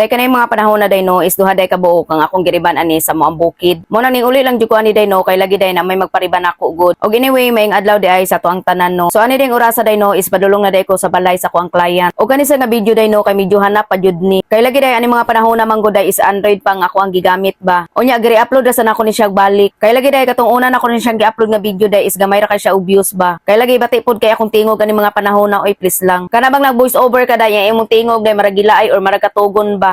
Day, kanay mga panahon na day no is duha day ka buok ang akong giriban ani sa moang bukid. Mo nang ning uli lang jud ko ani day no, kay lagi day na may magpariban ako gud. Og anyway, maayong adlaw di ay sa atuang tanan no. So ani ding orasa day no is padulong na day ko sa balay sa akuang client. Og kani sa nga video day no kay medyo hanap pa jud ni. Kay lagi day ani mga panahon na man gud day is Android pa ang ako ang gigamit ba. Unya giri-upload ra sa nako ni siya balik. Kay lagi day katong una nako ni siyang gi-upload nga video day is gamay ra kay siya og views ba. Kay lagi bati pod kay akong tingog ani mga panahon na oy, please lang. Kana bang nag voice over ka day, ang imong tingog day marag gilaay or marag katugon ba.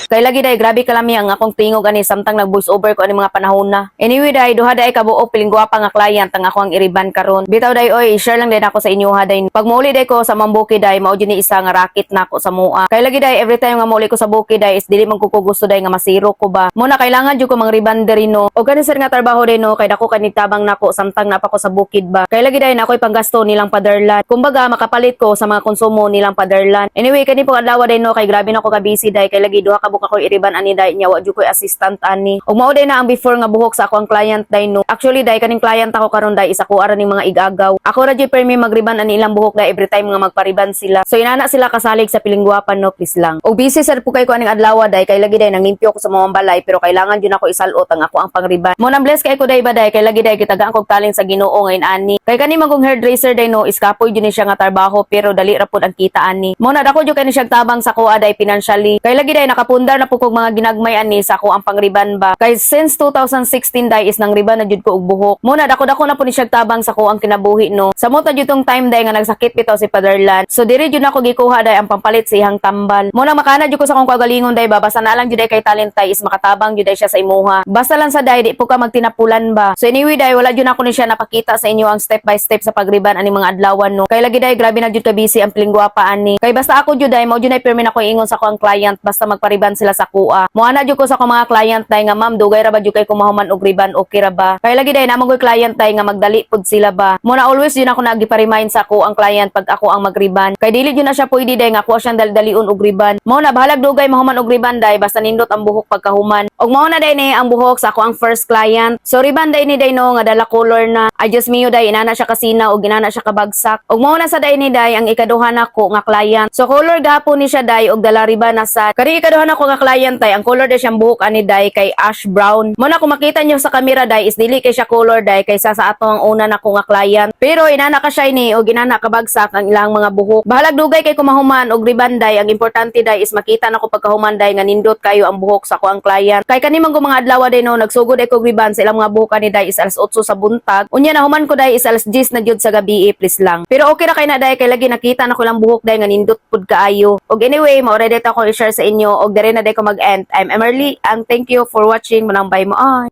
Kay lagi day, grabe kalami ang akong tingog ani samtang nag voice over ko ani mga panahon na. Anyway day, duha day kabuok piling gwapa nga client ang ako ang iriban karon. Bitaw day oy, share lang din ako sa inyo ha day. Pag muuli day ko sa Mambuki day, mao jud ni isa nga racket nako sa mua. Kay lagi day, every time nga muuli ko sa bukid day is dili man ko gusto day nga masiro ko ba. Muna kailangan jud ko mang-riban diri no. Og kani sir nga trabaho day no, kay dako kanig tabang nako samtang napa ko sa bukid ba. Kay lagi day na ako'y panggasto nilang paderlan. Kumbaga makapalit ko sa mga konsumo nilang paderlan. Anyway, kani po adlaw day no kay grabe na ko ka busy day, kay lagi duha ka buok ako iriban ani day nya wa jud ko'y assistant ani. Ug mao day na ang before nga buhok sa ako ang client day no. Actually day, kaning client ako karon day isa ko ara ning mga igagaw. Ako ra jud permi magriban ani ilang buhok day every time nga magpariban sila. So inana sila kasalig sa pilingguwapan no, please lang. Og busy sad po kay ko aning adlaw day, kay lagi day nang limpyo ko sa mga balay, pero kailangan jud ako isalot ang ako ang pangriban. Mo nang bless kay ko day ba day, kay lagi day gitagaan kog talent sa Ginoo ngayon ani. Kay kani magong hairdresser day no is kapoy jud ni siya nga trabaho, pero dali ra pud ang kita ani. Mo na dako jud kay ni siya tabang sa kuha day financially. Kay lagi day nakapundar na pud kog mga ginagmay ani sa ako ang pangriban ba. Kay since 2016 day is nang riban na jud ko og buhok. Mo na dako dako na pud ni siya tabang sa ko ang kinabuhi no. Samot na jud tong time day nga nagsakit bitaw si Fatherland. So diri jud nako gikuha day ang pampalit sa iyang tambal. Mo na makana jud ko sa akong kagalingon day ba, basta na lang jud day kay talent day is makatabang jud day siya sa imuha. Basta lang sa day di po ka magtinapulan ba. So anyway day, wala jud ako ni siya napakita sa inyo ang step by step sa pagriban ani mga adlawan no. Kay lagi day grabe na jud ka busy ang pilingguwapa ani. Kay basta ako jud day mao jud ay pirmi na ko ingon sa akong client basta magpariban sila sa kuha. Mo ana jud ko sa akong mga client day nga, "Ma'am, dugay ra ba jud kay kumahuman og riban, okay ra ba?" Kay lagi day naa man client day nga magdali pud sila ba. Mo na always jud ako nagipa-remind sa ako ang client pag ako ang magriban. Kay dili jud na siya pwede day nga ako siyang daldalion og riban. Mo na bahalag dugay mahuman og riban day, basta nindot ang buhok pagkahuman. Og mao na day ni ang buhok sa ako ang first client. So riban day ni day no nga dala color na. Ay Diyos mio day, inana siya kasina og inana siya kabagsak. Og mao na sa day ni day ang ikaduha nako nga client. So color gahapon ni siya day og dala riban na sa. Kani ikaduha nako nga client day, ang color day siyang buhok ani day kay ash brown. Mo na kung makita niyo sa kamera day is dili kay siya color day kaysa sa ato ang una nako nga client. Pero inana ka shiny og inana kabagsak ang ilang mga buhok. Bahalag dugay kay kumahuman og riban day, ang importante day is makita nako pagkahuman day nga nindot kayo ang buhok sa ako ang client. Kay kani man ko mga adlaw day no, nagsugod ay kog riban sa ilang mga buhok ani day is alas 8 sa buntag. Unya nahuman ko day is alas 10 na jud sa gabi eh, please lang. Pero okay ra kay na day, kay lagi nakita na ko lang buhok day nga nindot pud kaayo. Og anyway, mao ra day ako i-share sa inyo og diri na day ko mag-end. I'm Emerly and thank you for watching. Manang bye mo ay.